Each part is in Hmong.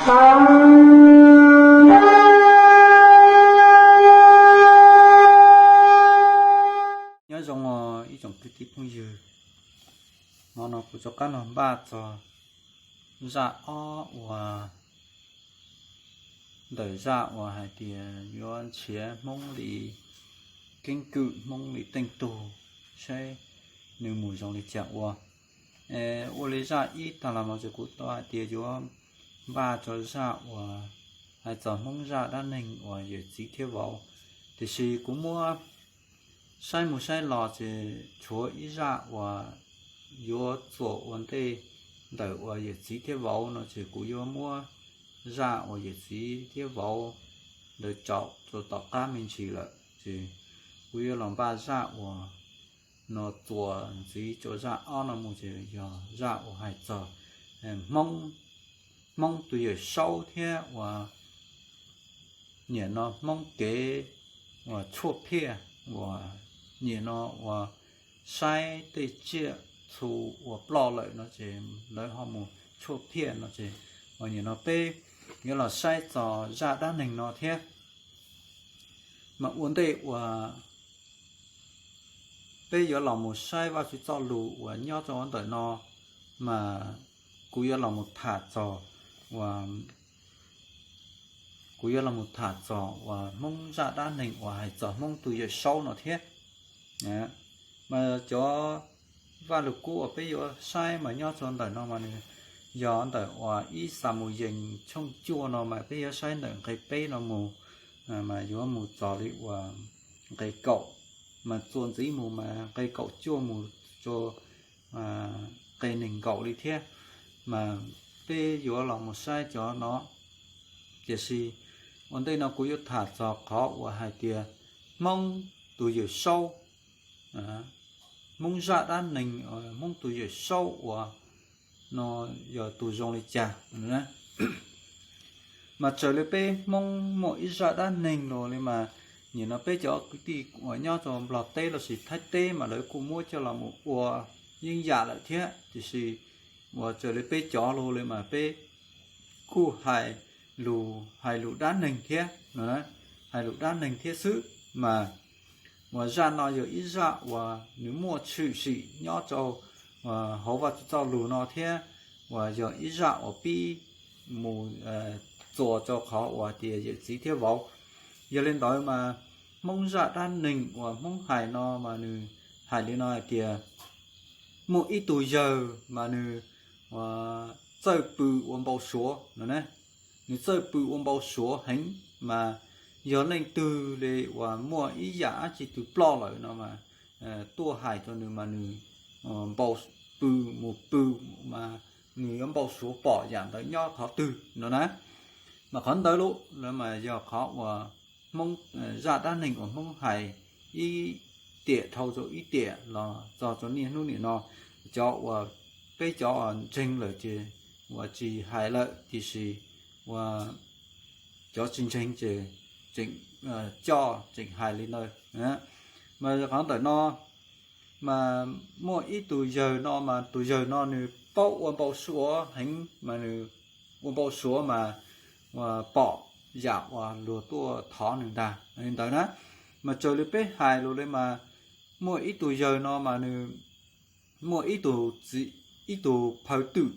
Nyob zoo ib tsoom kwv tij phooj ywg, hmo no kuv rov qab los npaj txog zaj ob uas ntawm zaj uas hais tias yuav nrhiav Hmoob li keeb kwm, Hmoob li teej tug, saib nws mus zoo li cas ua. Ua li zaj ib tag los mas ces kuv tau hais tias yuav npaj txog zaj uas hais txog Hmoob zaj dab neeg uas yawm txiv thiab vauv, tiam sis kuv muab saib mus saib los ces tshuav ib zaj uas yuav txuas ua ntej ntawm uas yawm txiv thiab vauv no ces kuv yuav muab zaj uas yawm txiv thiab vauv ntawd tso rau tom qab me ntsis lawm ces kuv yuav los npaj zaj uas no txuas ntxiv rau zaj ob no mus ces yog zaj uas hais txog Hmoob, Hmoob tus yawm saub thiab uas nim no Hmoob kev uas tshuaj phiaj, uas nim no uas saib tej tsiaj txhu uas ploj lawm no ces lawv ho mus tshuaj phiaj no ces uas nim no peb yuav los saib txog zaj dab neeg no thiab. Mas ua ntej uas peb yuav los mus saib Vajtswv txoj lus uas nyob rau ntawm no mas kuv yuav los mus tham txog uas kuv yuav los mus tham txog uas Hmoob zaj dab neeg uas hais txog Hmoob tus yawm saub no thiab. Mas cov Vajluskub uas peb yuav saib mas nyob rau ntawm no mas nws yog ntawm uas ib Xamuyees tshooj cuaj no mas peb yuav saib ntawm nqe peb no mus mas yuav mus txog li uas nqe kaum, mas txuas ntxiv mus mas nqe kaum cuaj mus rau nqe nees nkaum li thiab. Mas peb yuav los mus saib cov no, tiam sis ua ntej no kuv yuav tham txog qhov uas hais tias Hmoob tus yawm saub, Hmoob zaj dab neeg, Hmoob tus yawm saub uas no yog tus zoo li cas. Mas raws li peb Hmoob muaj ib zaj dab neeg los li mas nim no peb cov kwv tij uas nyob rau Nplog teb los sis Thaib teb mas lawv kuj muab coj los mus ua yeeb yam lawm thiab, tiam sis uas raws li peb cov los li mas peb kuj hais lus, hais lus dab neeg thiab, hais lus dab neeg thiab xwb. Mas uas zaj no yog ib zaj uas nws muaj tshwm sim nyob rau hauv Vajtswv txoj lus no thiab uas yog ib zaj uas pib mus txuas rau qhov uas tias yawm txiv thiab vauv. Yog li ntawd mas Hmoob zaj dab neeg uas Hmoob hais no mas nws hais li no hais tias muaj ib tug yawg mas nws txawj pw ua npau suav no na. Nws txawj pw ua npau suav heev, mas yog leej twg li uas muaj ib yam dab tsi twg ploj lawm no mas tuaj hais rau nws mas nws npau, pw mus pw mas nws yuav npau suav pom yam ntawd nyob qhov twg no na. Mas qhov ntawd los mas yog qhov uas Hmoob, zaj dab neeg uas Hmoob hais ib tiam dhau rau ib tiam los txog rau niaj hnub nim no. Cov uas peb cov ntseeg lawm ces uas tsis hais lawm, tiam sis uas cov tsis ntseeg ces tseem coj tseem hais li ntawd. Mas qhov ntawm no mas muaj ib tug yawg no mas tus yawg no nws paub ua npau suav heev, mas nws ua npau suav mas pom yam uas luag tuaj thov nws ntag li ntawd na. Mas raws li peb hais los li mas muaj ib tug yawg no mas nws muaj ib tug, ib tug phaw twm,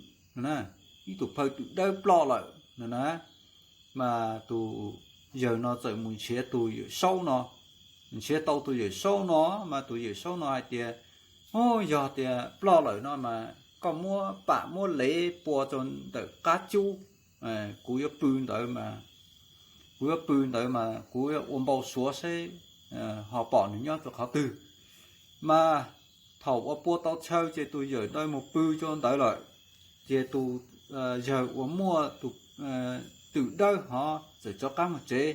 ib tug phaw twm dawb ploj lawm no na. Mas tus yawg no txawm mus nrhiav tus yawm saub no, nrhiav tau tus yawm saub no, mas tus yawm saub no hais tias, o, yog tias ploj lawm no mas koj muab pam muab lev pua rau ntawm qab cub, kuv yuav pw ntawd mas, kuv yuav pw ntawd mas kuv yuav ua npau suav seb ho pom nws nyob rau qhov twg. Mas thaum uas pua tau chaw ces tus yawm ntawd mus pw rau ntawd lawm, ces tus yawg uas muaj tus twm dawb hov txawm rov qab mus tsev.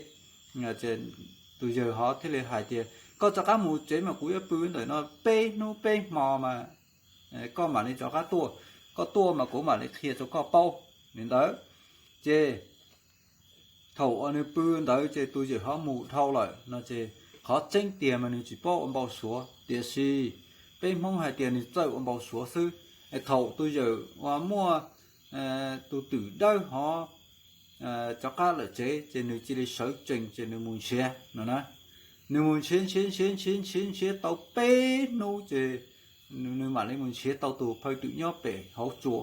Tus yawg hov thiaj li hais tias, koj rov qab mus tsev mas kuv yuav pw ntawm no peb hnub peb hmo mas koj mam li rov qab tuaj. Koj tuaj mas kuv mam li qhia rau koj paub li ntawd. Ces thaum uas nws pw ntawd ces tus yawm hov mus dhau lawm no ces qhov tseeb tiag mas nws tsis paub ua npau suav, tiam sis peb Hmoob hais tias nws txawj ua npau suav xwb. Thaum tus yawm uas muaj tus twm dawb hov rov qab lawm tsev ces nws cia li sawv tsees ces nws mus nrhiav no na. Nws mus nrhiav nrhiav nrhiav nrhiav nrhiav nrhiav tau peb hnub ces nws mam li mus nrhiav tau tus phaw twm nyob pem hauv tsua,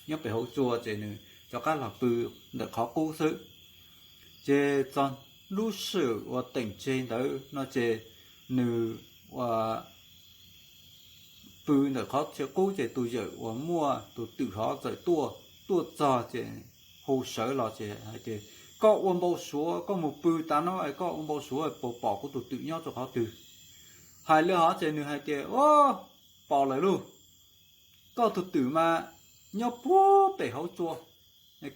nyob pem hauv tsua ces nws rov qab los pw ntawm qhov qub xwb. Ces txog lub sij hawm uas teem tseg ntawd no ces nws ua pw ntawm qhov chaw qub ces tus yawm uas muaj tus twm hov txawm tuaj, tuaj txog ces hu sawv los ces hais tias, koj ua npau suav, koj mus pw tas no koj ua npau suav puas pom kuv tus twm nyob rau qhov twg? Hais li hov ces nws hais tias, o, pom lawm lauj, koj tus twm mas nyob puag pem hauv tsua,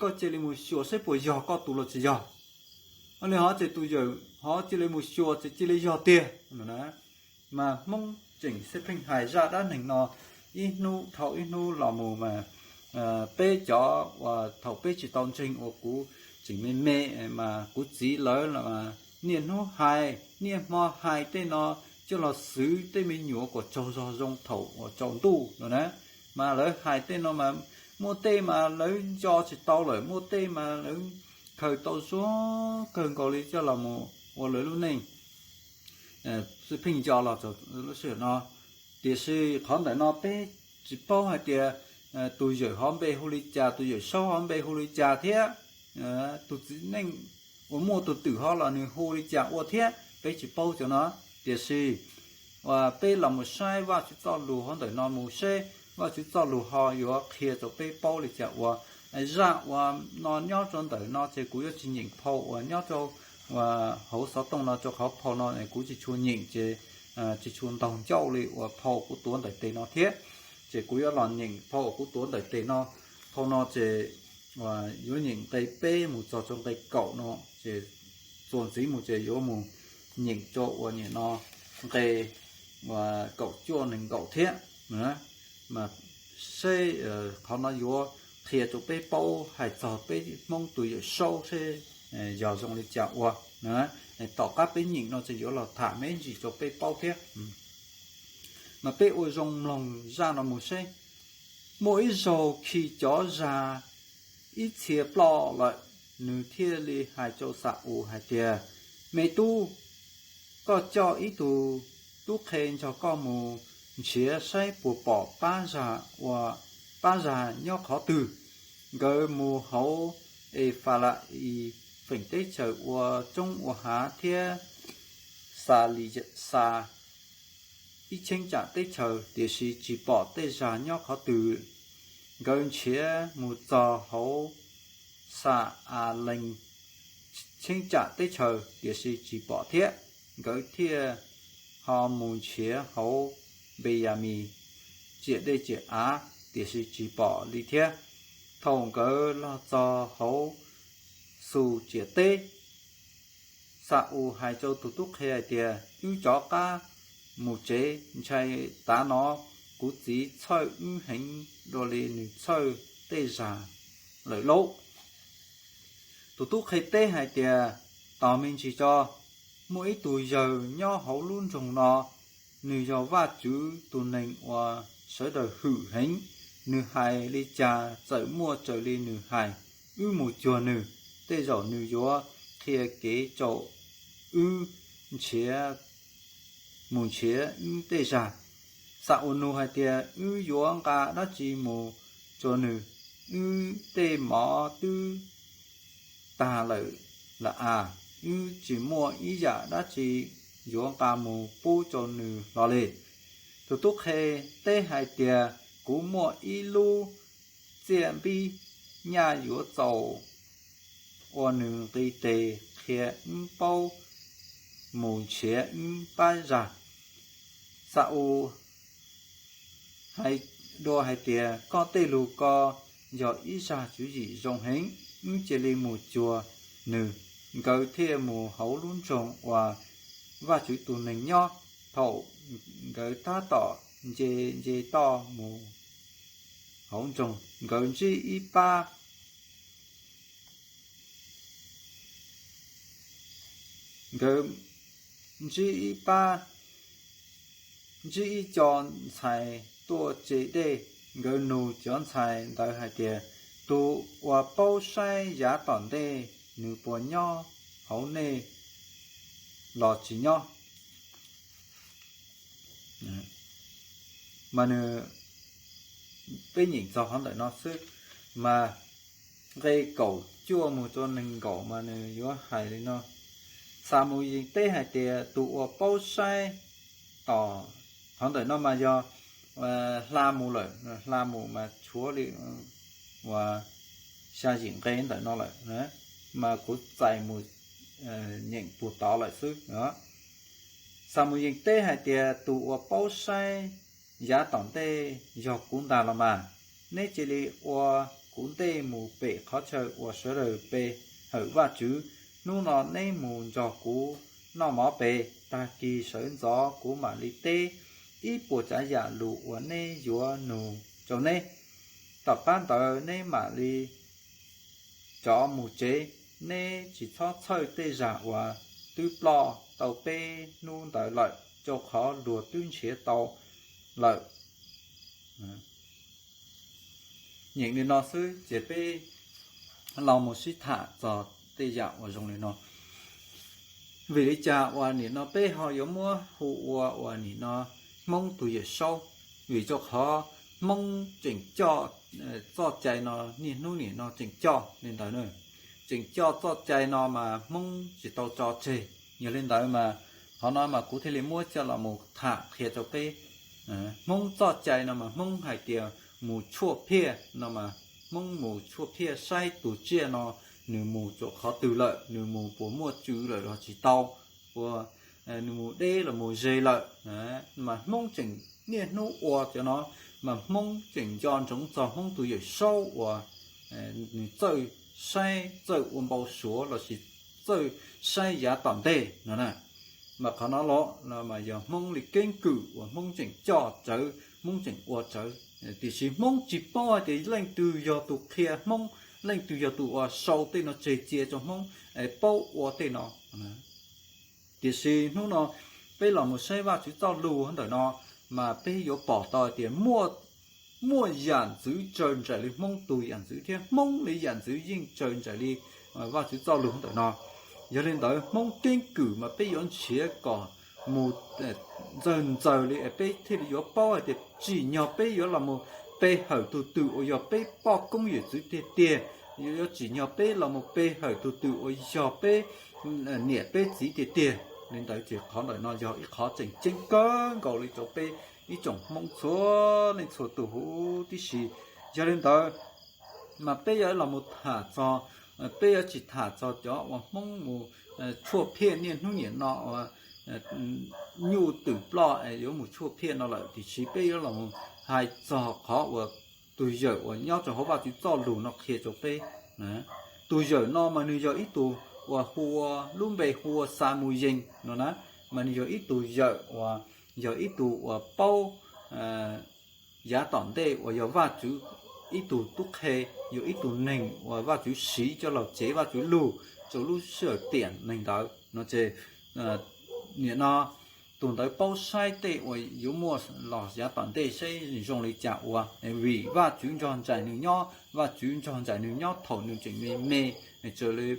koj cia li mus xyuas saib puas yog koj tus los tsis yog. Li hov ces tus yawm hov cia li mus xyuas ces cia li yog tiag. Mas Hmoob tseem xeeb pheej hais zaj dab neeg no ib hnub dhau ib hnub los mus mas peb cov uas thaum peb tsis tau ntseeg uas kuv tseem me me mas kuv txiv lawv niaj hnub hais niaj hmo hais tej no coj los xwv tej me nyuam kom tsaug zog zoo thaum uas tsaus ntuj no na. Mas lawv hais tej no mas muaj tej mas lawv nco tsis tau lawm, muaj tej mas lawv khaws tau zuag kawg nkaus li coj los mus ua lawv lub neej pheej nco los lub sij hawm no. Tiam sis qhov ntawm no peb tsis paub hais tias tus yawm hov npe hu li cas, tus yawm saub hov npe hu li cas thiab tus txiv neej uas muaj tus twm hov los nws hu li cas ua thiab, peb tsis paub cov no. Tiam sis peb los mus saib Vajtswv txoj lus hov ntawm no mus seb Vajtswv txoj lus ho yuav qhia rau peb paub li cas ua. Zaj uas no nyob rau ntawm no ces kuv yuav tsis nyeem phau uas nyob rau hauv xov tooj no rau qhov phau no kuv tsis tshua nyeem ces tsis tshua ntaug ncauj li uas phau kuv tuav ntawm tes no thiab. Ces kuv yuav los nyeem phau uas kuv tuav ntawm tes no. Phau no ces yuav nyeem nqe peb mus txog rau nqe kaum no, ces txuas ntxiv mus ces yuav mus nyeem rau uas nim no nqe kaum cuaj nees nkaum thiab. Mas seb qhov no yuav qhia rau peb paub hais txog peb Hmoob tus yawm saub seb yog zoo li cas ua. Tom qab peb nyeem no ces yuav los tham me ntsis rau peb paub thiab. Mas peb ua zoo mloog zaj no mus seb. Muaj ib zaug khi cov zag ib txhia ploj lawm, nws thiaj li hais rau Xa-ules hais tias, me tub, koj coj ib tug tub qhe nrog koj mus nrhiav saib puas pom pab zag ua, pab zag nyob qhov twg. Nkawd mus hauv Efalaim feem teb chaws ua roob ua hav thiab Xa-li-xa ib cheeb tsam teb chaws, tiam sis tsis pom tej zag nyob qhov twg. Nkawd nrhiav mus txog hauv Xa-a-lees cheeb tsam teb chaws, tiam sis tsis pom thiab. Nkawd thiaj ho mus nrhiav hauv Npes-ya-mis ciam dej ciam av, tiam sis tsis pom li thiab. Thaum nkawd los txog hauv Xus ciam teb, Xa-ules hais rau tus tub qhe hais tias, wb rov qab mus tsev, ntshai tav no kuv txiv txhawj wb heev dua li nws txhawj tej zag lawm lauj. Tus tub qhe teb hais tias, tos me ntsis tso, muaj ib tug yawg nyob hauv lub nroog no, nws yog Vajtswv tus neeg uas sawv daws hwm heev, nws hais li cas txawm muaj raws li nws hais. Wb mus cuag nws, tej zaum nws yuav qhia kev rau wb nrhiav, mus nrhiav wb tej zag. Xa-ules nug hais tias, wb yuav nqa dab tsi mus rau nws? Wb tej mov twb tag lawm lawm as, wb tsis muaj ib yam dab tsi yuav nqa mus pub rau nws hlo li. Tus tub qhe teb hais tias, kuv muaj ib lub txiaj npib nyaj yuav txaus ua nws nqi tes qhia wb paub mus nrhiav wb pab zag. Xa-ules hais dua hais tias, koj tej lus ko yog ib zaj tswv yim zoo heev, wb cia li mus cuag nws. Nkawd thiaj mus hauv lub nroog uas Vajtswv tus neeg nyob. Thaum nkawd tab tom nce nce toj mus hauv nroog, nkawd ntsib ib pab, nkawd ntsib ib pab, ntsib ib co ntxhais tuaj tse dej. Nkawd nug cov ntxhais ntawd hais tias, Tus uas paub saib yav tom ntej nws puas nyob hauv nej los tsis nyob. Mas nws, peb nyeem txog qhov ntawm no xwb, mas nqe kaum cuaj mus rau nees nkaum mas nws yuav hais li no: Xamuyees teb hais tias tus uas paub saib, tom qhov ntawm no mas yog hla mus lawm, hla mus mas tshuav li uas xya yim nqe ntawm no lawm, mas kuv txais mus nyeem puag tod lawm xwb. Xamuyees teb hais tias tus uas paub saib yav tom ntej yog kuv ntag los mas. Neb cia li ua kuv ntej mus pem qhov chaw uas sawv daws pe hawm Vajtswv. Hnub no neb mus nrog kuv noj mov pem, tag kis sawv ntxov kuv mam li teb ib puas tsav yam lus uas neb yuav nug rau neb. Tom qab ntawd neb mam li rov mus tsev. Neb tsis txhob txhawj tej zag uas twb ploj tau peb hnub ntawd lawm, rau qhov luag twb nrhiav tau lawm. Nyeem li no xwb ces peb los mus sib tham txog tej yam uas zoo li no. Vim li cas uas nim no peb ho yuav muab hu ua uas nim no Hmoob tus Yawm Saub? Vim rau qhov Hmoob tseem coj txoj cai no, niaj hnub nim no tseem coj li ntawd na. Tseem coj txoj cai no mas Hmoob tsis tau tso tseg. Yog li ntawd mas qhov no mas kuv thiaj li muab coj los mus tham qhia rau peb. Hmoob txoj cai no mas Hmoob hais tias mus tshuaj phiaj no mas Hmoob mus tshuaj phiaj saib tus tsiaj no nws mus rau qhov twg lawm, nws mus puas muaj tswv lawm los tsis tau, puas nws mus deb los mus ze lawm. Mas Hmoob tseem niaj hnub ua cov no, mas Hmoob tseem nco ntsoov txog Hmoob tus Yawm Saub uas nws txawj saib, txawj ua npau suav lossis txawj saib yav tom ntej no na. Mas qhov no los mas yog Hmoob li keeb kwm uas Hmoob tseem coj rawv, Hmoob tseem ua rawv. Tiam sis Hmoob tsis paub hais tias leej twg yog tus qhia Hmoob, leej twg yog tus uas sau tej no tseg cia rau Hmoob paub ua tej no. Tiam sis hnub no peb los mus saib Vajtswv txoj lus ntawm no, mas peb yuav pom tau hais tias muaj yam ntxwv tsawg nraim li Hmoob tus yam ntxwv thiab Hmoob li yam ntxwv yeej tsawg nraim li Vajtswv txoj lus ntawm no. Yog li ntawd Hmoob keeb kwm mas peb yuav nrhiav kom mus ntxawg ntxawg li peb thiaj li yuav paub hais tias tsim nyog peb yuav los mus pe hawm tus twg uas yog peb poj koob yawm txwv tiag tiag, yuav tsim nyog peb los mus pe hawm tus twg uas yog peb niam peb txiv tiag tiag. Li ntawd ces qhov ntawm no yog ib qhov tseem ceeb kawg nkaus li rau peb ib tsoom Hmoob txhua leej txhua tus huv tib si. Yog li ntawd mas peb yuav los mus tham txog, peb yuav tsis tham txog cov uas Hmoob mus tshuaj phiaj niaj hnub niam no uas nyuj twm ploj es yuav mus tshuaj phiaj no lawm, tiam sis peb yuav los mus hais txog qhov uas tus yawm uas nyob rau hauv Vajtswv txoj lus no qhia rau peb. Tus yawm no mas nws yog ib tug uas hu ua, lub npe hu ua Xamuyees no na, mas nws yog ib tug yawm uas yog ib tug uas paub yav tom ntej uas yog Vajtswv ib tug tub qhe, yog ib tug neeg uas Vajtswv siv coj los cev Vajtswv lus rau lub sij hawm tiam neeg ntawd no ces nim no tus ntawd paub saib tej uas yuav muaj los yav tom ntej saib zoo li cas ua, vim Vajtswv nrog nraim nws nyob, Vajtswv nrog nraim nws nyob thaum nws tseem me me, raws li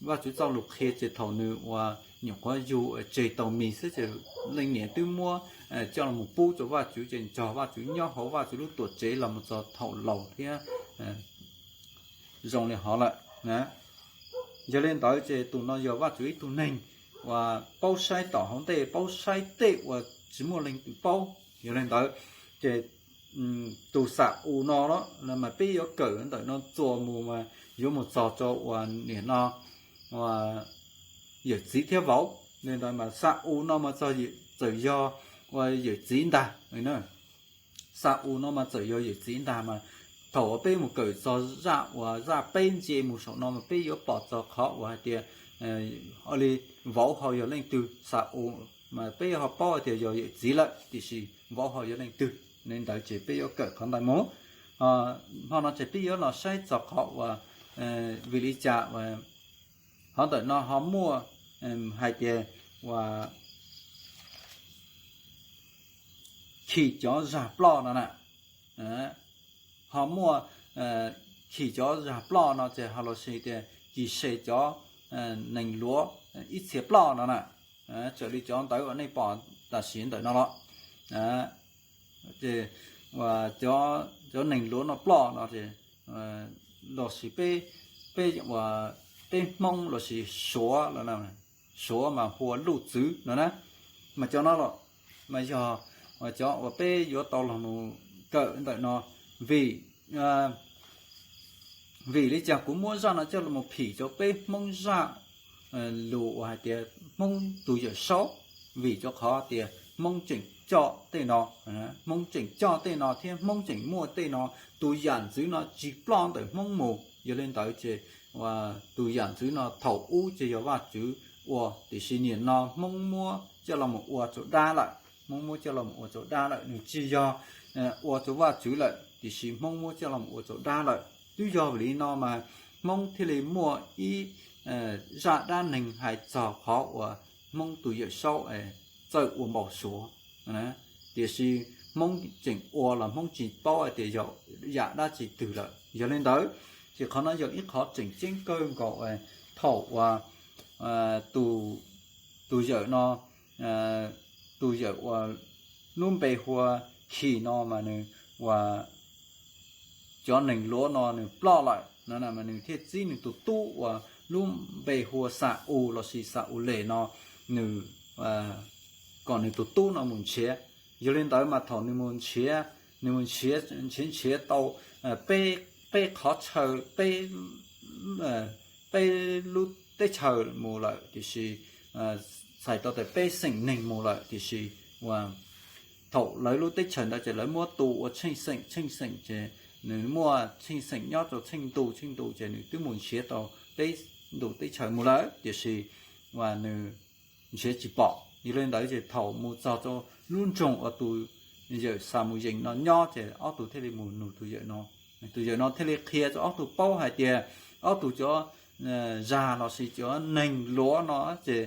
Vajtswv txoj lus qhia ces thaum nws uas nyuam qhuav yug tseg tau mis xwb ces leej niam twb muab coj los pub rau Vajtswv ces nrog Vajtswv nyob hauv Vajtswv lub tuam tsev los mus txog thaum laus thiab zoo li hov lawm. Yog li ntawd ces tus no yog Vajtswv ib tug neeg uas paub saib tom hauv ntej, paub saib tej uas tsis muaj leej twg paub. Yog li ntawd ces tus Xa-u no mas peb yuav kawm ntawm no txuas mus mas yuav mus txog rau uas nim no yawm txiv thiab vauv. Li ntawd mas Xa-u no mas txawm yog uas yawm txiv ntag. Xa-u no mas txawm yog yawm txiv ntag mas thaum uas peb mus kawm txog zaj uas zaj peb ntse mus saum no mas peb yuav pom txog qhov uas hais tias li vauv ho yog leej twg. Xa-u mas peb ho paub hais tias yog yawm txiv lawm, tiam sis vauv ho yog leej twg. Li ntawd ces peb yuav kawm qhov ntawd mus. Hmo no ces peb yuav los saib txog qhov uas vim li cas qhov ntawm no ho muaj hais tias uas khi cov zag ploj no na, ho muaj chim cov zag ploj no ces ho los sis tias chim se cov nees luav ib txhia ploj no na. Raws li cov ntawv uas nej pom tam sim ntawm no los, cov nees luav no ploj no, los sis peb, peb Hmoob los sis Suav, Suav mas hu ua luj txwv no na. Mas cov no los mas yog cov uas peb yuav tau los mus kawm ntawm no, vim vim li cas kuv muab zaj no coj los phim rau peb Hmoob zaj lus uas hais tias Hmoob tus yawm saub, vim rau qhov tias Hmoob tseem coj tej no, Hmoob tseem coj tej no thiab Hmoob tseem muaj tej no, tus yam ntxwv no tsis ploj ntawm Hmoob mus. Yog li ntawd ces tus yam ntxwv no thaum ub ces yog Vajtswv ua, tiam sis nim no Hmoob muab coj los mus ua rau dab lawm. Hmoob muab coj los mus ua rau dab lawm, nws tsis yog ua rau Vajtswv lawm, tiam sis Hmoob muab coj los mus ua rau dab lawm. Twb yog vim li no mas Hmoob thiaj li muaj ib zaj dab neeg hais txog qhov uas Hmoob tus yawm saub txawj ua npau suav. Tiam sis Hmoob tseem ua los Hmoob tsis paub hais tias yog yam dab tsi twg lawm. Yog li ntawd ces qhov no yog ib qhov tseem ceeb kawg nkaus thaum uas tus yawm no, tus yawm uas lub npe hu ua Khis no mas nws ua cov nees luav no nws ploj lawm no mas nws thiaj txib nws tus tub uas lub npe hu ua Xa-us los sis Xa-ules no, nws kom nws tus tub no mus nrhiav. Yog li ntawd mas thaum nws mus nrhiav, nws mus nrhiav nrhiav nrhiav tau peb qhov chaw, peb lub teb chaws mus lawm, tiam sis txhais tau tias peb xeem neeg mus lawm, tiam sis thaum lawv lub teb chaws ntawd ces lawv muab tu ua tsheej xeem tsheej xeem ces nws muaj tsheej xeem nyob rau tsheej ntu tsheej ntu ces nws twb mus nrhiav tau peb ntu teb chaws mus lawm, tiam sis nws nrhiav tsis pom. Yog li ntawd ces thaum mus txog rau lub nroog uas tus yawm Xamuyees no nyob ces ob tug thiaj li mus nug tus yawm no. Tus yawm no thiaj li qhia rau ob tug paub hais tias ob tug cov zag los sis cov neeg luav no ces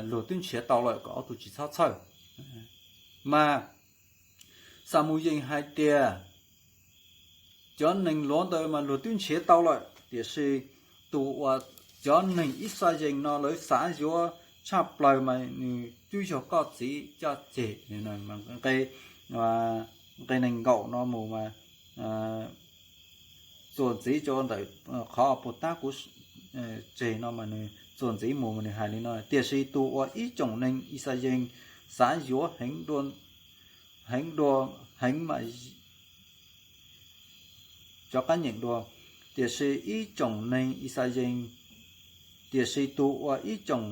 luag twb nrhiav tau lawm, kom ob tug tsis txhob txhawj. Mas Xamuyees hais tias cov neeg luav ntawd mas luag twb nrhiav tau lawm, tiam sis tus uas cov neeg Yixalayees no lawv xav yuav tshaj plaws mas nws twb yog koj txiv caj ces. Nqe nees nkaum no mus mas txuas ntxiv rau ntawm qhov puas tab kuv tseg no mas nws txuas ntxiv mus mas nws hais li no: Tiam sis tus uas ib tsoom neeg Yixalayees xav yuav heev dua, heev dua, heev mas cov qab nyeem dua, tiam sis ib tsoom neeg Yixalayees, tiam sis tus uas ib tsoom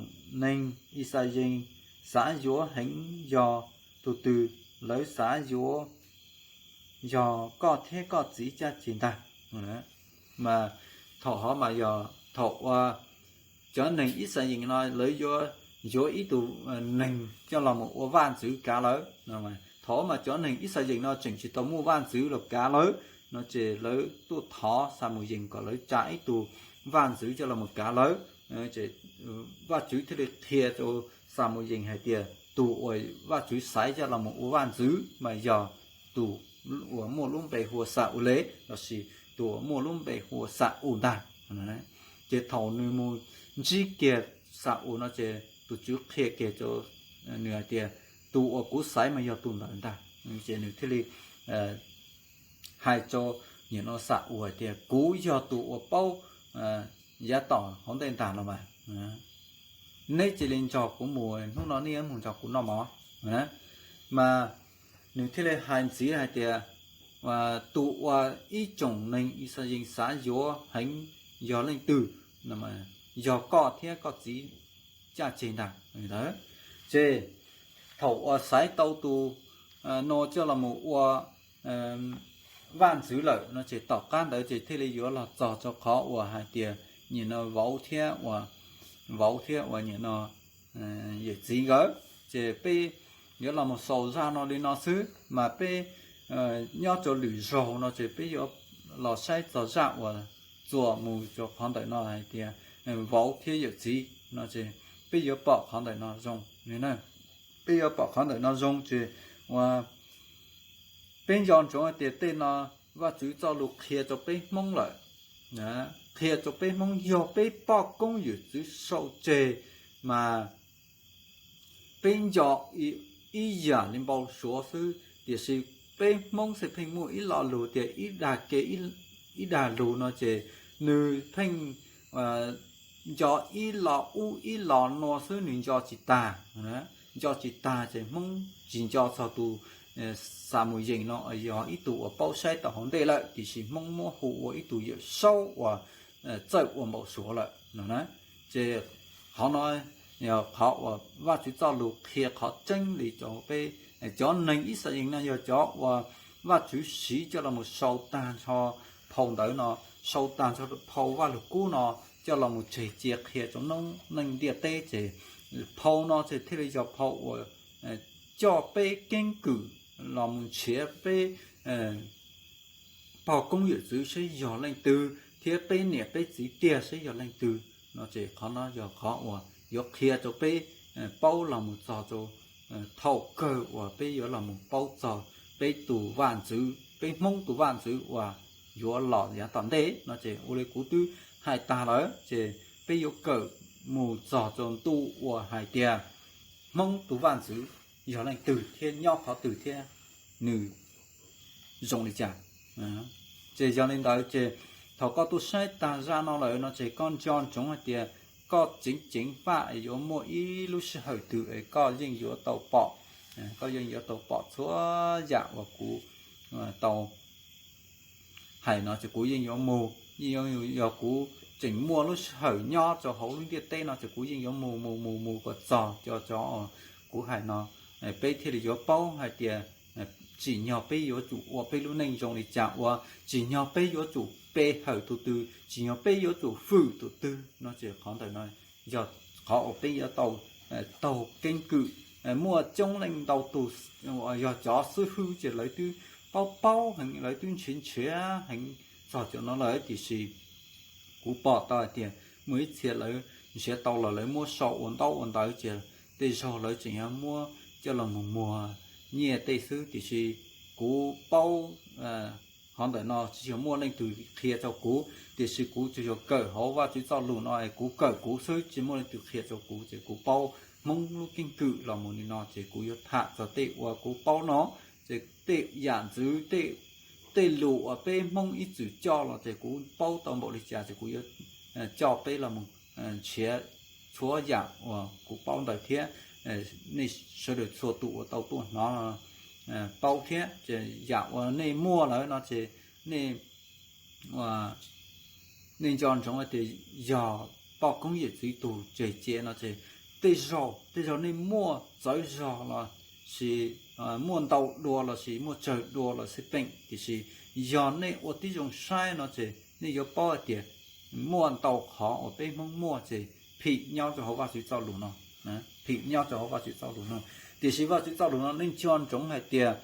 neeg Yixalayees xav yuav heev yog tus twg? Lawv xav yuav yog koj thiab koj txiv caj ces ntag. Mas thaum hov mas yog thaum uas cov neeg Yixalayees no lawv yuav yuav ib tug neeg coj los mus ua vaj ntxwv kav lawv. Thaum mas cov neeg Yixalayees no tseem tsis tau muaj vaj ntxwv los kav lawv no ces lawv tuaj thov Xamuyees kom lawv tsa ib tug vaj ntxwv coj los mus kav lawv. Vajtswv thiaj li qhia rau Xamuyees hais tias tus uas Vajtswv xaiv coj los mus ua vaj ntxwv mas yog tus uas muaj lub npe hu ua Xa-ules los sis tus uas muaj lub npe hu ua Xa-us ntag. Ces thaum nws mus ntsib kiag Xa-us no ces tus Tswv qhia kiag rau nws hais tias tus uas kuv xaiv mas yog tus ntawd ntag. Ces nws thiaj li hais rau nim no Xa-us hais tias kuv yog tus uas paub yav tom hauv ntej ntag los mas, neb cia li nrog kuv mus, hnub no neb mus nrog kuv noj mov. Mas nws thiaj li hais ntxiv hais tias tus uas ib tsoom neeg Yixalayees xav yuav heev yog leej twg? Yog koj thiab koj txiv caj ces ntag. Ces thaum uas xaiv tau tus no coj los mus ua vaj ntxwv lawm no ces tom qab ntawd ces thiaj li yuav los txog rau qhov uas hais tias nim no vauv thiab ua, vauv thiab ua nim no yawm txiv nkawd. Ces peb yuav los mus xaus zaj no li no xwb, mas peb nyob rau lwm zaug no ces peb yuav los saib txog zaj uas txuas mus rau qhov ntawm no hais tias vauv thiab yawm txiv no ces peb yuav pom qhov ntawm no zoo. Peb yuav pom qhov ntawm no zoo ces ua peb nco ntsoov hais tias tej no Vajtswv txoj lus qhia rau peb Hmoob lawm. Qhia rau peb Hmoob yog peb poj koob yawm txwv sau tseg mas peb nco ib yam li npau suav xwb, tiam sis peb Hmoob xwb pheej muaj ib lo lus tias ib dag ke ib dag lus no ces nws pheej nco ib lo ub ib lo no xwb, nws nco tsis tag. Nco tsis tag ces Hmoob tsis nco txog tus xa mus yees no yog ib tug uas paub saib tau hauv ntej lawm, tiam sis Hmoob muab hu ua ib tug yawm saub uas txawj ua npau suav lawm no na. Ces qhov no yog qhov uas Vajtswv txoj lus qhia qhov tseeb li rau peb. Cov neeg Yixalayees no yog cov uas Vajtswv siv coj los mus sau tag nrho phau ntawv no, sau tag nrho phau Vajluskub no coj los mus tseg cia qhia rau noob neej ntiaj teb ces phau no ces thiaj li yog phau uas coj peb keeb kwm los mus nrhiav peb pog koob yawm txwv saib yog leej twg thiab peb niam peb txiv tiag saib yog leej twg no ces qhov no yog qhov uas yuav qhia rau peb paub los mus txog rau thaum kawg uas peb yuav los mus paub txog peb tus vaj ntxwv, peb Hmoob tus vaj ntxwv uas yuav los yav tom ntej no ces ua li kuv twb hais tag lawm ces peb yuav kawm mus txog rau ntu uas hais tias Hmoob tus vaj ntxwv yog leej twg thiab nyob qhov twg thiab nws zoo li cas. Ces yog li ntawd ces thaum koj tuaj saib tag zaj no lawm no ces koj nco ntsoov hais tias koj ceev ceev faj yuav muaj ib lub sij hawm twg es koj yeej yuav tau pom, koj yeej yuav tau pom txhua yam uas kuv tau hais no ces kuv yeej yuav mus, yog kuv tseem muaj lub sij hawm nyob rau hauv lub ntiaj teb no ces kuv yeej yuav mus mus mus mus kom txog cov cov kuv hais no, peb thiaj li yuav paub hais tias tsim nyog peb yuav tsum ua peb lub neej zoo li cas, uas tsim nyog peb yuav tsum pe hawm tus twg, tsim nyog peb yuav tsum fwm tus twg no ces qhov ntawm no yog qhov uas peb yuav tau taug keeb kwm. Muaj coob leej ntau tus yog cov xib hwb ces lawv twb paub paub heev, lawv twb nrhiav nrhiav heev txog cov no lawm, tiam sis kuv pom tau hais tias muaj ib txhia lawv nrhiav tau los lawv muab sau ua ntaub ua ntawv ces tej zaug lawv tseem yog muab coj los mus muag nyiaj tej xwb, tiam sis kuv paub qhov ntawm no tsis yog muaj leej twg qhia rau kuv, tiam sis kuv tsuas yog kawm hauv Vajtswv txoj lus no es kuv kawm kuv xwb, tsis muaj leej twg qhia rau kuv ces kuv paub Hmoob lub keeb kwm los mus li no ces kuv yuav tham txog tej uas kuv paub no. Ces tej yam ntxwv, tej lus uas peb Hmoob ib txwm coj los ces kuv paub tau npaum li cas ces kuv yuav coj peb los mus nrhiav txhua yam uas kuv paub ntawd thiab. Nej sawv daws txhua tus uas tau tuaj hnov paub thiab ces yam uas nej muaj lawm no ces nej nej nco ntsoov tias yog poj koob yawm txwv tus tseg cia no ces tej zaug tej zaug nej muaj txawv zog los sis muaj ntau dua los sis muaj tsawg dua los xij peem, tiam sis yog nej ua tib zoo saib no ces nej yuav paub hais tias muaj ntau qhov uas peb Hmoob muaj ces phim nyob rau hauv Vajtswv txoj lus no, phim nyob rau hauv Vajtswv txoj lus no. Tiam sis Vajtswv txoj lus no nej nco ntsoov hais tias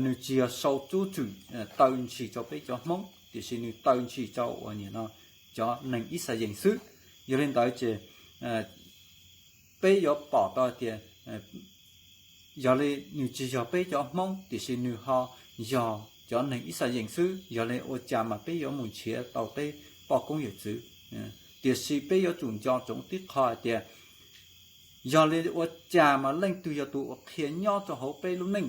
nws tsis yog sau tsub txwm taw ntshis rau peb cov Hmoob, tiam sis nws taw ntshis rau uas nim no cov neeg Yixalayees xwb. Yog li ntawd ces peb yuav pom tau tias yog li nws tsis yog peb cov Hmoob, tiam sis nws ho yog cov neeg Yixalayees xwb, yog li ua cas mas peb yuav mus nrhiav tau peb poj koob yawm txwv? Tiam sis peb yuav tsum nco ntsoov tib qho hais tias yog li ua cas mas leej twg yog tus uas qhia nyob rau hauv peb lub neej?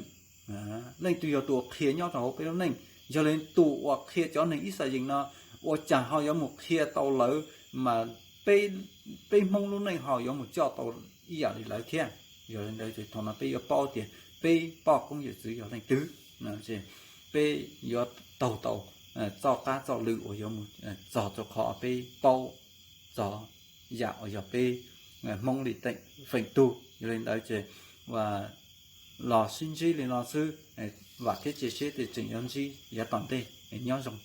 Leej twg yog tus uas qhia nyob rau hauv peb lub neej? Yog li tus uas qhia cov neeg Yixalayees no ua cas ho yuav mus qhia tau lawv mas peb Hmoob lub neej ho yuav mus coj tau ib yam li lawv thiab? Yog li ntawd ces thaum no peb yuav paub tias peb poj koob yawm txwv yog leej twg, peb yuav taug tau txoj qab txoj lw uas yuav mus txog rau qhov peb paub txog yam uas yog peb Hmoob li teej feem tug. Yog li ntawd ces los sib ntsib li no xwb, vam thiab cia siab tias tseem yuav ntsib yav tom ntej. Nyob zoo.